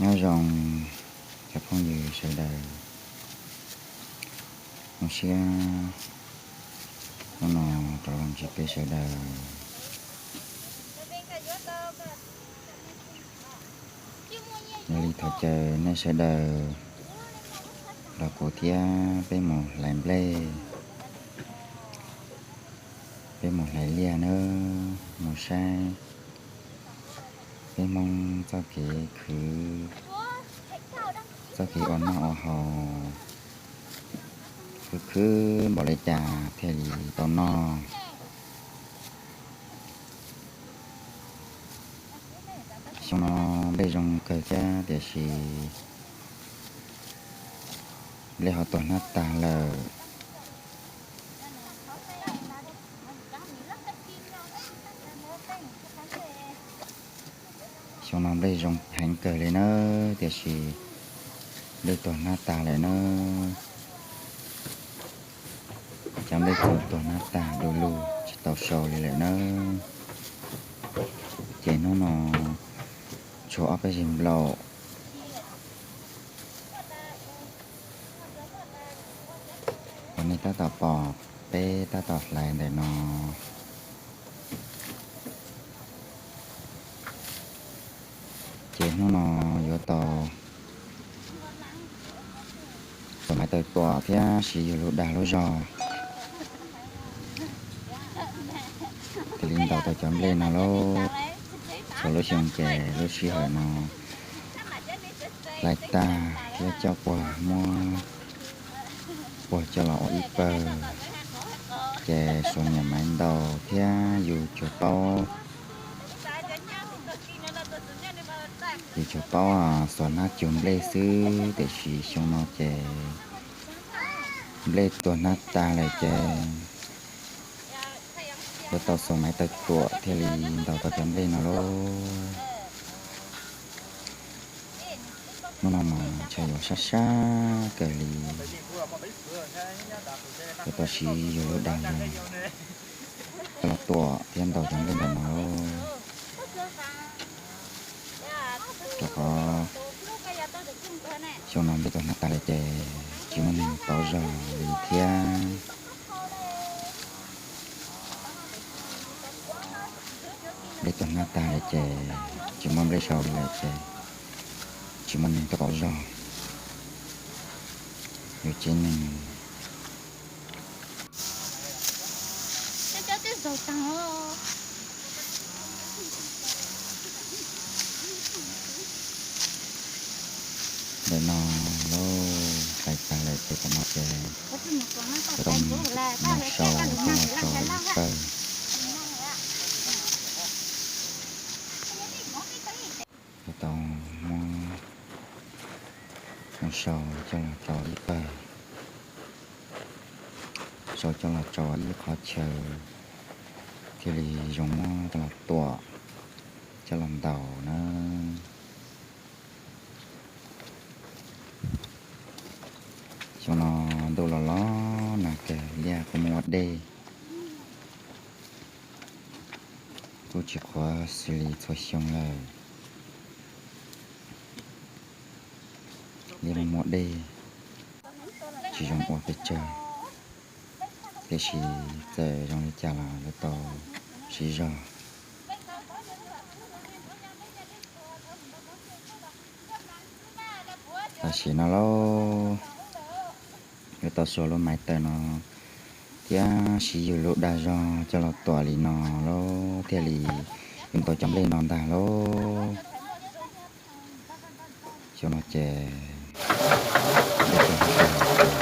Nyob zoo cov phooj ywg sawv daws, zoo siab hnub no rov los ntsib peb sawv daws li. Thov caw nej sawv daws nrog kuv thiab peb mus hlais nplej, peb mus hlais liaj nawb, mus saib peb Hmoob txoj kev khwv, txoj kev ua noj ua haus, khwv khwv npaum li cas thiaj li tau noj. Xyoo no nplej zoo kawg thiab tiam sis nplej ho tuag hnab tag lawm. Xyoo no nplej zoo heev kawg li nawb, tiam sis nplej tuag hnab tag lawm nawb. Cov nplej txawm tuag hnab tag du lug tsis tau sau li lawm nawb. Ces hnub no tshuav ob peb zeg nplaum uas nej tab tom pom peb tab tom hlais ntawm no. Ces hnub no yuav tau xuas maiv taw tuam thiab siv yus lub dag lub zog thiaj li ntaus tau cov nplej no lauj. Txhua lub xyoo ces lub sij hawm no hlais tag thiab coj puag muab puag coj los ua ib pawg, ces xuas niam maiv ntaus thiab yus tsuas paub, yus tsuas paub xuas hnab cug nplej xwb, tiam sis xyoo no ces nplej tuag hnab tag lawm ces yuav tau xuas maiv taw tuam thiaj li ntaus tau cov nplej no lauj. Hnub no mas ntshe yuav sab sab kawg li, yuav tau siv yus lub dag zog coj los tuam thiab ntaus cov nplej ntawm no lauj. Rau qhov xyoo no nplej tuag hnab tag lawm ces tsis muaj neeg paub zog li thiab. Nplej tuag hnab tag lawm ces tsis muaj nplej sau li lawm ces tsis muaj neeg tuaj paub zog. Yus tsev neeg ntawm no lauj, hlais tag lawm ces tam no ces yuav tau mus sau coj los rau ib pawg. Yuav tau muab mus sau coj los rau ib pawg, sau coj los rau ib qhov chaw thiaj li zoo muab coj los tuam, coj los ntaus na. Xyoo no ntuj los los nag kawg, liaj kuj muaj ua dej, kuj tsis qhuav xws li txhua xyoo lawm. Liaj muaj dej tsis zoo ua pes tsawg, tiam sis txawm zoo li cas los yuav tau siv zog. Tam sim no lauj, yuav tau xuas lub maiv taw no thiab siv yus lub dag zog coj los tuam li no lauj, thiaj li yuav ntaus cov nplej no ntag lauj. Xyoo no ces nplej tuag hnab tag lawm ces